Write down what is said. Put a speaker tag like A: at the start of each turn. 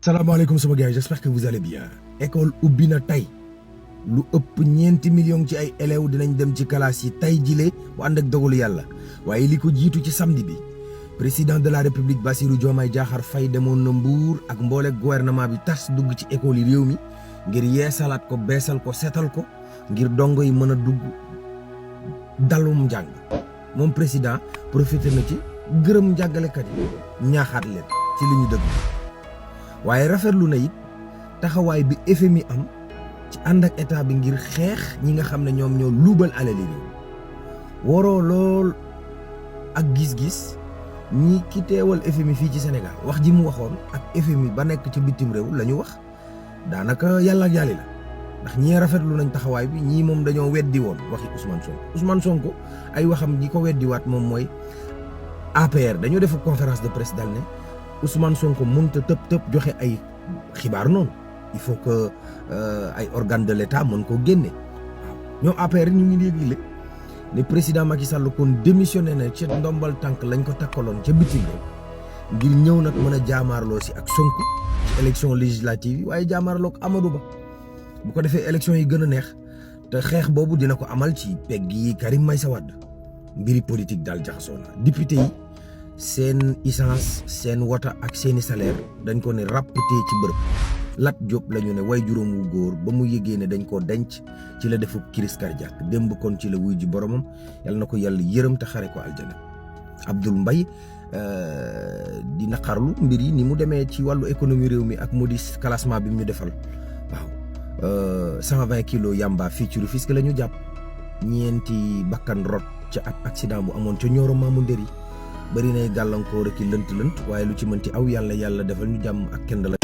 A: salaamaaleykum sama gars yi j'espère que vous allez bien. école ubbi na tey lu ëpp ñeenti millions ci ay élèves dinañ dem ci classe yi tey jile bu ànd ak dogalu yàlla waaye li ko jiitu ci samedi bi président de la république Bassirou Diomaye Diakhar Faye demoon na Mbour ak mboole gouvernement bi tas dugg ci école yi réew mi ngir yeesalaat ko beesal ko seetal ko ngir dongo yi mën a dugg dalum njàng moom président profité na ci gërëm njàngalekat yi ñaaxaat leen ci li ñu dëgg. waaye rafetlu na it taxawaay bi FMI am ci ànd ak état bi ngir xeex ñi nga xam ne ñoom ñoo luubal alali réew waroo lool ak gis-gis ñi ki teewal FMI fii ci Sénégal wax ji mu waxoon ak FMI ba nekk ci bitim réew la ñu wax daanaka yàlla ak yàlli la ndax ñii rafetlu nañ taxawaay bi ñii moom dañoo weddi woon waxi Ousmane Sonko ay waxam ñi ko weddiwaat moom mooy APR dañoo def conférence de presse dal ne Ousmane Sonko mënut a tëb joxe ay xibaar noonu il faut que ay organes de l'État mën koo génne waaw ñoom APR ñu ngi yëgle ne président Macky Sall kon démissionné na ca ndombal tànk lañ ko takkaloon ca bitim réew ngir ñëw nag mën a jaamaarloo si ak Sonko ci élection législative yi waaye jaamaarloo ak Amadou Ba bu ko defee élection yi gën a neex te xeex boobu dina ko amal ci pegg yi Karim Meïssa Wade mbiri politique daal jaxasoo na député yi. seen essence seen wota ak seeni salaire dañ ko ne rappatee ci bërëb Lat Diop la ñu ne way juróom wu góor ba mu yëgee ne dañ koo denc ci la defu crise cardiaque démb kon ci la wuy ji boromam yàlla na ko yàlla yërëm te xare ko aljana Abdoul Mbaye di naqarlu mbir yi ni mu demee ci wàllu économie réew mi ak modis classement bi mu ñu defal waaw 120 kilos yamba fii ci Rufisque la ñu jàpp ñeenti bakkan rot ca ab accident bu amoon ca Nioro Mamou Ndéri bëri nay gàllankoor ak i lënt waaye lu ci mënti aw yàlla defal ñu jàmm ak kenn la